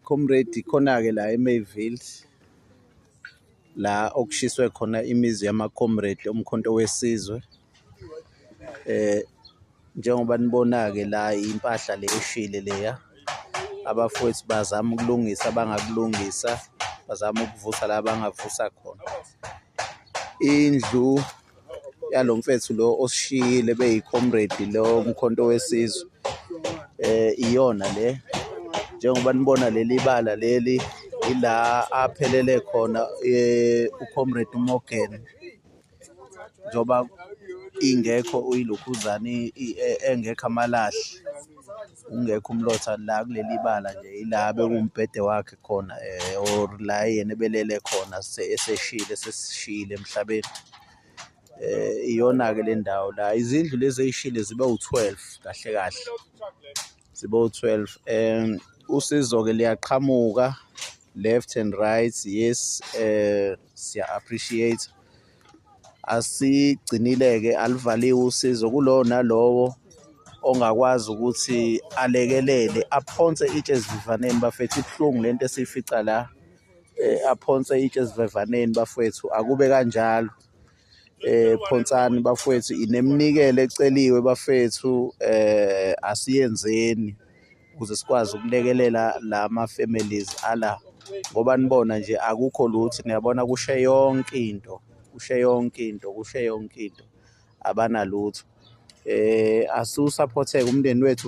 Comrade, khona-ke la eMayville la okushiswe khona imizi yama-comrade oMkhonto weSizwe. Njengoba nibona-ke la impahla le eshile leya, abafowethu bazama ukulungisa abangakulungisa, bazama ukuvusa la abangavusa khona. Indlu yalo mfethu lo osishiyile beyi-comrade lo Mkhonto weSizwe iyona le. Njengoba nibona leli bala leli ila aphelele khona u-comrade uMorgan, njengoba ingekho uyilokhuzana engekho amalahle, ungekho umlotha la kuleli bala nje ila bekuwumbhede wakhe khona or la yena ebelele khona eseshile, esesishiyile emhlabeni. Iyona-ke le ndawo la, izindlu lezi ey'shile zibe u-12 kahle kahle, zibe u-12. Usizo-ke liyaqhamuka left and right, yes, siya-appreciate. Asigcinile-ke, aluvaliwe usizo kulowo nalowo ongakwazi ukuthi alekelele, aphonse itshe esivivaneni bafethu. Ibuhlungu lento esiyifica la, aphonse itshe esivivaneni bafowethu, akube kanjalo. Phonsani bafowethu, ineminikelo eceliwe bafethu, asiyenzeni ukuze sikwazi ukulekelela lama families ala, ngoba nibona nje akukho lutho. Niyabona kushe yonke into, kushe yonke into, kushe yonke into, abanalutho. Asiwu-support-e umndeni wethu.